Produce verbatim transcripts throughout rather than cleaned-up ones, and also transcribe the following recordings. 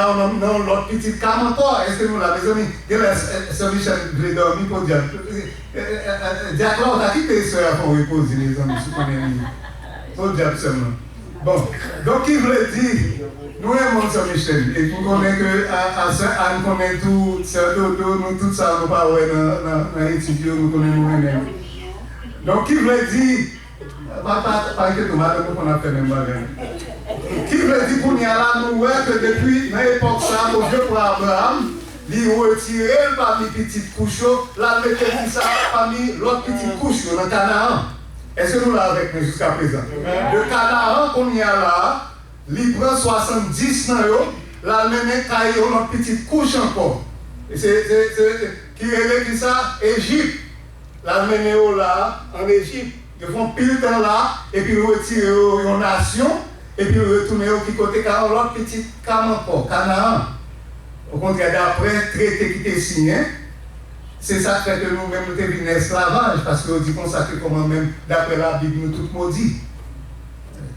Kanaan nan yon lòt pitit Kam ankò. Èske nou la, mezanmi? Genlè sè Michèl vle dòmi, podyab. Dyak la, ou ta kite sè a fè yon repoze, mezanmi, si w konnen li. Podyab sè m nan. Bon, donk ki vle di, nou renmen w, sè Michèl. E nou konnen ke a, a sè Ann konnen tou, sè Dodo, nou tout sa nou pa wè nan, nan, nan etid yo, nou konnen nou renmen yo. Donk ki vle di, pa, pa, pa enkyete w, madanm nou konn ap fè menm bagay. Ki vle di kounye a la, nou wè ke depi nan epòk sa, Bondye pran Abraram, li retire l pami pitit kouch yo, l al mete kisa pami lòt pitit kouch yo nan Kanaan. Èske nou la avèk mwen jiska prezan? De Kanaan, kounye a la, li pran swasanndis nan yo, l al mennen kay yon lòt pitit kouch ankò. E se, se, se, ki rele kisa? Ejip. L al mennen yo la, ann Ejip. Yo fè yon pil tan la, epi l retire yo yon nasyon, epi l retounen yo ki kote? Ka yon lòt pitit Kam ankò, Kanaan. Okontrè, daprè trete ki te siyen, se sa k fè ke nou menm nou te vin nan esklavaj, paske yo di konsa ke kòman menm, daprè Labib, nou tout modi.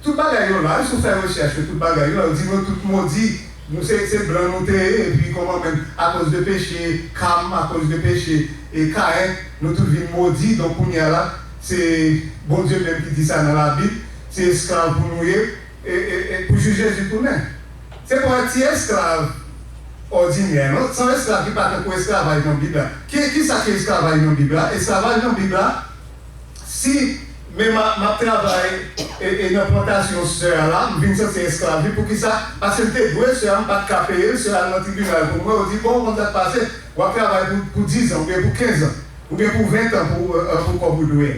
Tout bagay yo la, si w fè rechèch yo, tout bagay yo la, yo di nou tout modi, nou se, se blan nou te ye, epi kòman menm, akoz de peche Kam, akoz de peche e Kayen, nou tout vin modi. Donk kounye a la, se Bondye menm ki di sa nan Labib, se esklav pou nou ye, e, e, e pou jou Jezi tounen. Se pa yon ti esklav òdinè, non? Se yon esklav ki pa tankou esklavaj nan Bib la. Ki, kisa ki esklavaj nan Bib la? Esklavaj nan Bib la, si, men m a, m ap travay, e, e nan plantasyon sè a la, m vin sanse esklav li. Poukisa? Paske m te dwe sè a, m pa t ka peye l, sè a al nan tribinal pou mwen, yo di, bon, ou konn sa k pase, w ap travay pou, pou diz an, oubyen pou kenz an, oubyen pou ven an pou, e, e, pou kòb ou dwe.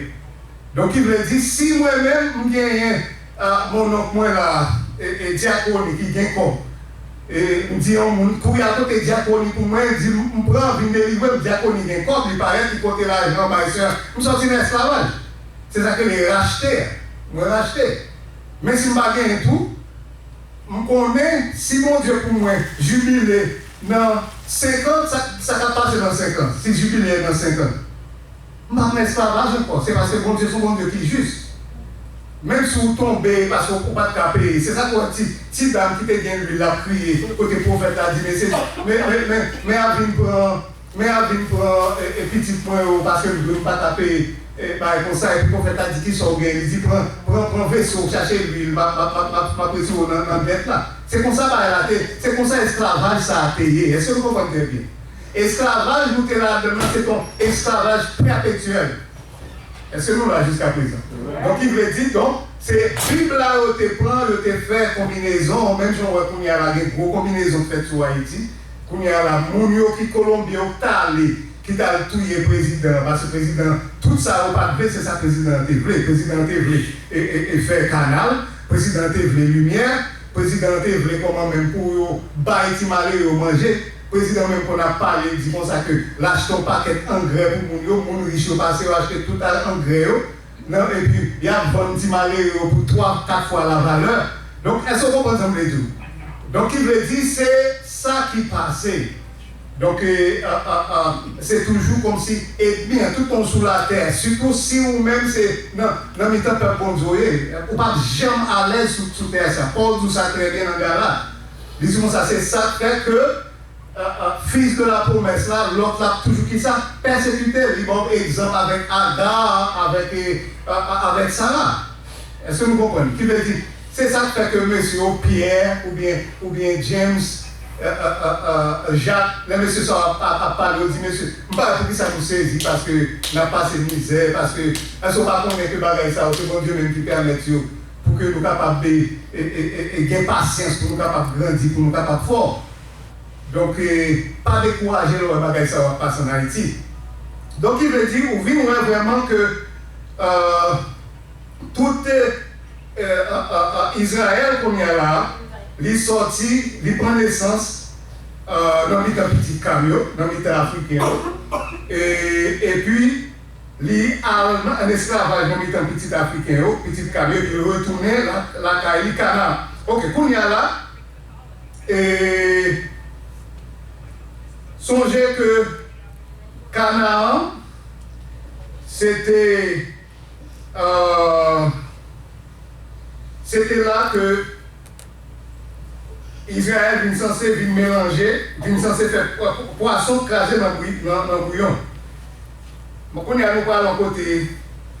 Donk, ki vle di, si mwen menm, m genyen, a, mononk mwen la, e, e, dyakoni ki gen kòb, e, m di yon moun, kouri al pote dyakoni pou mwen, di m, m pran, vin delivre m, dyakoni gen kòb, li parèt, li pote lajan an bay sè a. M sòti nan esklavaj. Se sa k rele rachte a. Mwen rachte. Men si m pa genyen tou, m konnen si Bondye pou mwen jibile nan senk an, sa, sa k ap pase nan senk an, si jibile nan senk an? M p ap nan esklavaj ankò. Se paske Bondye se yon Bondye ki jis. Menm si w tonbe paske w pa t ka peye, se sa k wè ti, ti dam ki te gen lwil la ap kriye kote pwofèt la di, men se, men, men, men, men a vin pran, men a vin pran, e, e, pitit mwen yo paske m dwe, m pa ka peye, e, bagay konsa. Epi pwofèt la di, kisa w gen? Li di, pran, pran, pran veso w, chache lwil, m ap, m ap, m ap, m ap, m ap retire w nan, nan dèt la. Se konsa bagay la te, se konsa esklavaj sa a te ye. Èske nou konprann trè byen? Esklavaj nou te ladan l lan, se t on esklavaj pèpetyèl. Èske nou la jiska prezan? Donk, ki vle di, donk, se Bib la yo te pran, yo te fè konbinezon, menm jan w wè kounye a la, gen gwo konbinezon k fèt sou Ayiti. Kounye a la, moun yo ki Kolonbyen yo k t ale, ki t al touye prezidan an, paske prezidan, tout sa yo pa t vle, se sa prezidan an te vle. Prezidan an te vle, e, e, e fè kanal, prezidan an te vle limyè, prezidan an te vle kòman menm pou yo bay ti malere yo manje. Prezidan menm konn ap pale, li di konsa ke l achte yon pakèt angrè pou moun yo, moun rich yo pase, yo achte tout angrè yo, nan, epi y ap vann ti malere yo pou twa, kat fwa lavalè. Donk, èske w konprann sa m vle di w? Donk, ki vle di, se sa ki pase. Donk, e, a, a, a, se toujou kòmsi ènmi an, toutan w sou latè, sitou si ou menm se nan, nan mitan pèp Bondye w ye, ou p ap janm alèz sou, sou tè sa. Pòl di w sa trè byen nan Galat. Li di konsa, se sa k fè ke, a, a, fils de la promesse la, lòt la ap toujou kisa? Pèsekite l. Li ba w egzanp avèk Aga, avèk, e, a, a, avèk Sara. Èske nou konprann? Ki vle di, se sa k fè ke mesye yo, Pyè, oubyen, oubyen James, e, e, e, e, Jak, lè mesye sa yo ap, ap, ap pale, yo di, mesye, m pa wè poukisa nou sezi, paske n ap pase mizè, paske, èske w pa konnen ke bagay sa yo, se Bondye menm ki pèmèt yo, pou ke nou kapab, e, e, e, e, e, gen pasyans, pou nou kapab grandi, pou nou kapab fò. Donk, e, pa dekouraje lè w wè bagay sa yo ap pase ann Ayiti. Donk, ki vle di, ou vin wè vrèman ke, e, tout, e, e, e, e, Izrayèl kounye a la, li sòti, li pran nesans, e, nan mitan pitit Kam yo, nan mitan Afriken yo. E, epi, li al nan, an esklavaj nan mitan pitit Afriken yo, pitit Kam yo, epi li retounen la, lakay li, Kanaan. Oke, kounye a la, e, sonje ke Kanaan, se te, e, se te la ke Izrayèl vin sanse vin melanje, vin sanse fè pwa- pwason kraze nan bwi- nan nan bouyon. Bon, kounye a nou pral yon kote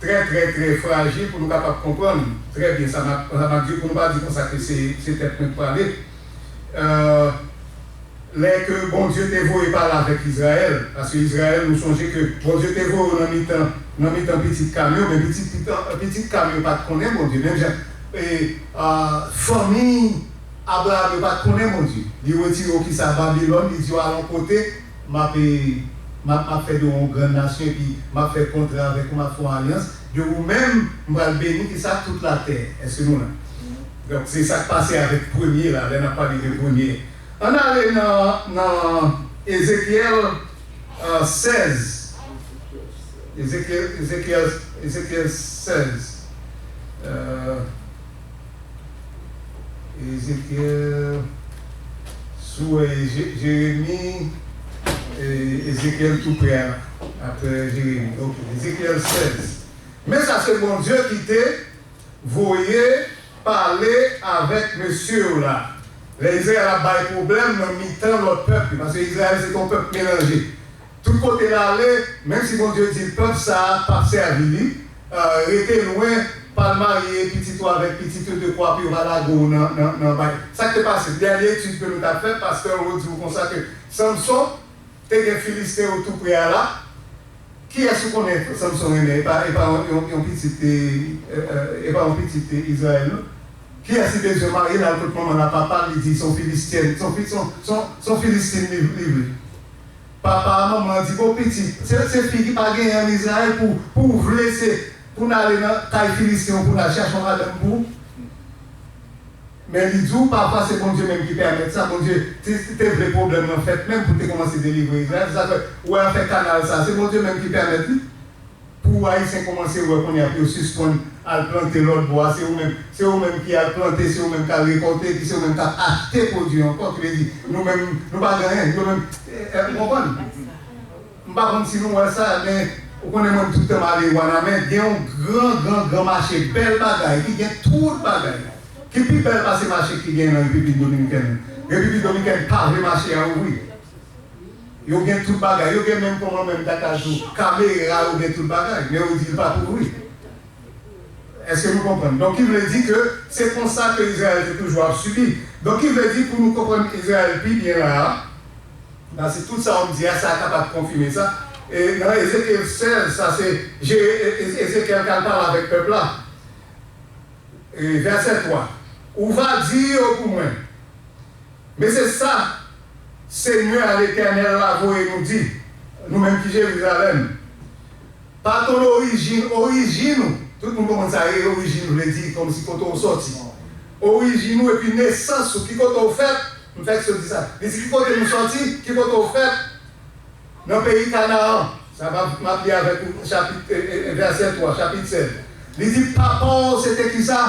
trè, trè, trè frajil pou nou kapab konprann trè byen sa m ap sa m ap di, pou nou pa di konsa ke se se tèt mwen k prale. Lè ke Bondye te voye pale avèk Izrayèl, paske Izrayèl, nou sonje ke Bondye te voye yo nan mitan nan mitan pitit kam yo, men pitit pitit kam yo pa t konnen Bondye, menm jan fanmi Abraram yo pa t konnen Bondye. Li retire yo kisa Babilòn, li di yo al yon kote, m ap m ap m ap fè de ou yon grann nasyon epi m ap fè kontra avèk ou, m ap fè yon alyans. De ou menm, m pral beni kisa tout latè. Èske nou la? Donk se sa k pase avèk premye la, lè n ap pale de premye. Ann ale nan nan Ezekyèl sèz. Ezekyèl Ezekyèl Ezekyèl sèz. Ezekyèl, si w wè Jeremi, Ezekyèl tou prè a, apre Jeremi. Ok, Ezekyèl sèz. Men sa se Bondye ki te voye pale avèk mesye yo la. Lè Izrayèl ap bay pwoblèm nan mitan lòt pèp yo, paske Izrayèl se te yon pèp melanje. Tout kote l ale, menm si Bondye di l pèp sa a p ap sèvi li, rete lwen, pa l marye pitit ou avèk pitit yo dekwa pou yo pa lage w nan nan nan bay. Sa k te pase? Dènye etid ke nou t ap fè, pastè Rod di w konsa ke Samson te gen Filisten yo tou prè a la. Kiyès ou konnen Samson renmen? E pa e pa yon yon pitit e pa yon pitit Izrayèl non. Kiyès li bezwen marye? L al kot manman l a, papa l, li di se yon Filistyen, se yon Filistin li vle. Papa a manman an di bon pitit, se se fi ki pa genyen ann Izrayèl pou pou w vle se pou n ale nan kay Filisten yo pou n al chache yon madanm pou ou. Men li di w pafwa se Bondye menm ki pèmèt sa, Bondye te te vle pwoblèm nan fèt menm pou te kòmanse delivre Izrayèl, se sa fè ou wè afè kanal sa se Bondye menm ki pèmèt li. Pou Ayisyen kòmanse wè kounye a pou yo sispann al plante lòt bò a, se yo menm se yo menm ki al plante, se yo menm k al rekòlte, epi se yo menm k ap achte pwodui ankò, ki vle di nou menm nou pa gen anyen, yo menm, ou konprann? M pa konn si nou wè sa, men ou konnen mwen m tout tan m ale Wanament, gen yon gran, gran, gran mache bèl bagay, ki gen tout bagay, ki pi bèl pase mache ki gen nan Repiblik Dominikèn nan. Repiblik Dominikèn pa vle mache a ouvri. Yo gen tout bagay. Yo gen menm kòman menm ta ka di w kamera, yo gen tout bagay. Men yo di l pa pou ouvri. Èske nou konprann? Donk, ki vle di ke se konsa ke Izrayèl te toujou ap sibi. Donk, ki vle di pou nou konprann Izrayèl pi byen la a, paske tout sa w ap di a, sa kapab konfime sa. E nan Ezekyèl sèz, sa se Ezekyèl k al pale avèk pèp la. Vèsè twa. Ou va di yo pou mwen, men se sa Senyè a Letènèl la voye nou di, nou menm ki Jerizalèm, pa ton orijin, orijin ou, tout moun konprann sa, e orijin vle di kòmsi kote w sòti. Orijin ou epi nesans ou, ki kote w fèt, m fèk sot di sa. Li di ki kote nou sòti, ki kote w fèt, nan peyi Kanaan. Sa m ap m ap li avèk ou chapit, vèsè twa, chapit sèz. Li di, papa w se te kisa?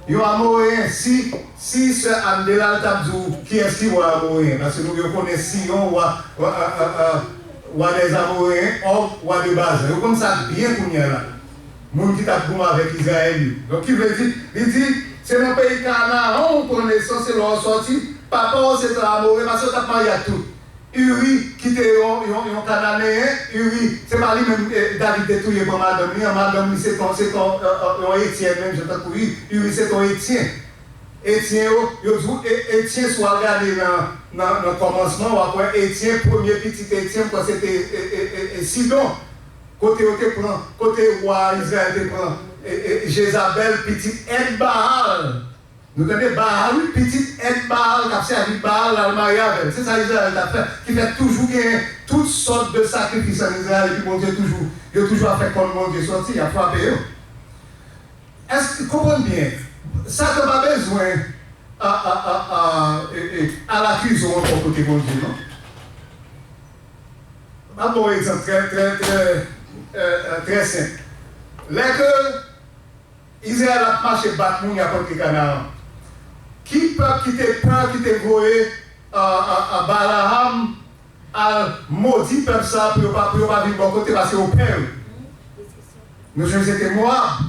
Yon Amoreyen. Si si sè Anne Delal t ap di w kiyès ki wa Amoreyen, paske nou yo konnen Siyon, wa wa wa dèz Amoreyen, Òg, wa de Bazan. Yo konn sa byen kounye a la. Moun ki t ap goumen avèk Izrayèl yo. Donk ki vle di, li di, se nan peyi Kanaan ou pran nesans, se la w sòti, papa w se te Amoreyen, paske yo t ap marye ak tout. Uri ki te yon yon yon Kananeyen, Uri, se pa li menm David te touye pran madanm li an, madanm li se te yon se te yon yon Etyen menm jan tankou Uri, Uri se te yon Etyen. Etyen yo, yo di w Etyen, si w al gade nan nan nan kòmansman, w ap wè Etyen, premye pitit Etyen, m kwè se te Sidon, kote yo te pran, kote wa Izrayèl te pran Jezabèl, pitit Ètbaal. Nou tande Baal, wi, pitit Ètbaal k ap sèvi Baal, l al marye avè l. Se sa Izrayèl t ap fè, ki fè toujou genyen tout sòt de sakrifis ann Izrayèl, epi Bondye toujou, yo toujou ap fè kòn Bondye sòti, y ap frape yo. Èske, konprann byen, Satan pa bezwen a, a, a, a, e, e, al akize w ankò kote Bondye, non? M ap ba w yon egzanp trè, trè, trè, e, e, trè senp. Lè ke Izrayèl ap mache bat moun y ap antre Kanaan. Ki pèp ki te pè, ki te voye a, a, a, Balaam al modi pèp sa a pou yo pa, pou yo pa vin bò kote, paske yo pè yo? Nou sonje se te Moab.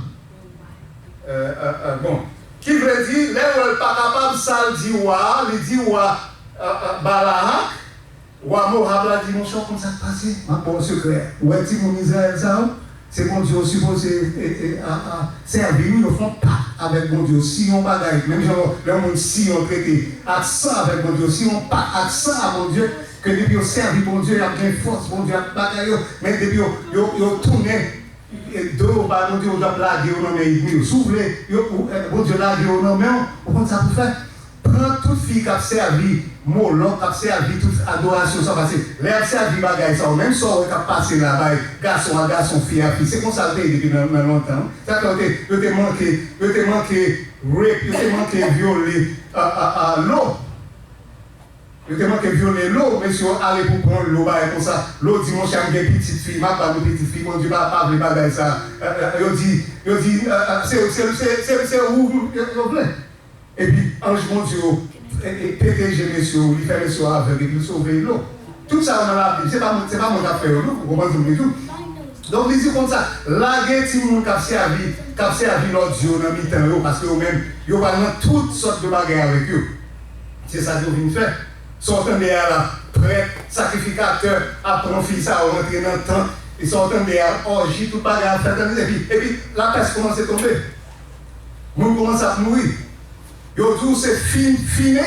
E, e, e, bon. Ki vle di, lè l wè l pa kapab, sa l di wa a, li di wa, a, a, Balak, wa Moab la di, monchè, w konn sa k pase? M ap ba w sekrè. Ou wè timoun Izrayèl sa yo? Se Bondye yo sipoze, e, e, a, a, sèvi, wi, yo fè yon pak avèk Bondye yo. Siyen yon bagay, menm jan lè yon moun siyen yon trete ak san avèk Bondye yo, siyen yon pak ak san a Bondye, ke depi yo sèvi Bondye, y ap gen fòs, Bondye ap bagay yo, men depi yo, yo, yo tounen, e, do yo bay Bondye, Bondye ap lage yo nan men ènmi yo. Si w vle, yo, ou, e, Bondye lage yo nan men w, ou konn sa pou fè? Pran tout fi k ap sèvi Molòk, k ap sèvi tout adorasyon sa, paske lè y ap sèvi bagay sa yo, menm sa w wè k ap pase la, bay gason a gason, fi a fi, se konsa l te ye depi nan, nan lontan, wi. Sa fè yo te, yo te manke, yo te manke rape, yo te manke vyole, a, a, a, lo. Yo te manke vyole lo, mesye yo ale pou pran lo, bagay konsa. Lo di, monchè, m gen pitit fi, m ap ba nou pitit fi, Bondye pa, pa vle bagay sa. E, e, yo di, yo di, e, e, se, se, se, se, se ou yo, yo vle. Epi anj Bondye yo, e, e, pete je mesye yo, li fè mesye yo avèg, epi l sove lo. Tout sa yo nan Labib, se pa mwen, se pa mwen k ap fè yo, non, ou konprann sa m vle di w? Donk, li di konsa, lage timoun k ap sèvi, k ap sèvi lòt dye yo nan mitan yo, paske yo menm, yo pral nan tout sòt de bagay avèk yo. Se sa yo vin fè. Sa w tande a la, prèt, sakrifikatè, ap pran fi sa yo rantre nan tanp, e sa w tande a, òji, tout bagay ap fèt, epi, epi lapès kòmanse tonbe. Moun kòmanse ap mouri. Yo di w se Fin-, Fine,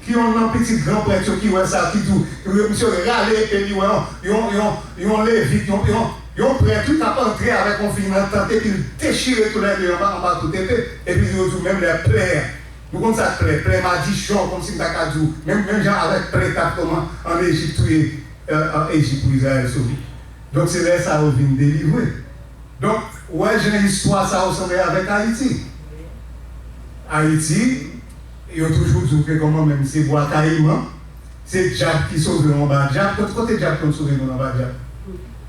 ki yonn nan pitit gran prèt yo ki wè sa, ki di w, yo, misye rale epe li wè yon, yon, yon, yon levit, yon, yon, yon prèt, wi, k ap antre avèk yon fi nan tant, epi l dechire toulède anba, anba kout epe, epi yo di w menm lè plè, nou konn sa k plè, plè madichon, kòmsi m ta ka di w, menm, menm jan avèk plè k t ap kòman ann Ejip touye, e, ann Ejip pou Izrayèl sove. Donk, se lè sa yo vin delivre. Donk, ou wè jan istwa sa yo sanble avèk Ayiti. Ayiti, yo toujou di w ke kòman menm se bwa kayiman, se dyab ki sove w anba dyab. Kote, kote dyab konn sove moun anba dyab?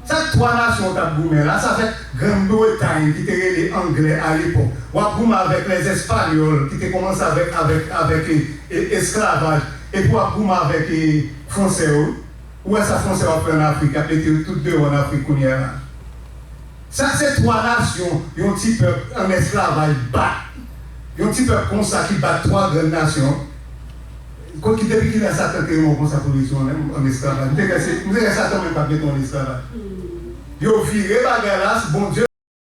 Sa k twa nasyon yo t ap goumen la, sa fè Grann Bretay ki te rele Anglè alepòk. W ap goumen avèk lèzèspanyòl ki te kòmanse avèk, avèk, avèk, e, e, esklavaj. Epi w ap goumen avèk, e, fransè yo. Ou wè sa fransè yo ap fè ann Afrik, y ap mete yo tout deyò ann Afrik kounye a la. Sa se twa nasyon, yon ti pèp ann esklavaj bat. Yon ti pèp konsa ki bat twa grann nasyon. Kot ki, depi kilè Satan te renmen w konsa pou l mete w ann, ann esklavaj? M te kwè se, m te kwè Satan menm t ap mete w ann esklavaj. Yo vire bagay la, Bondye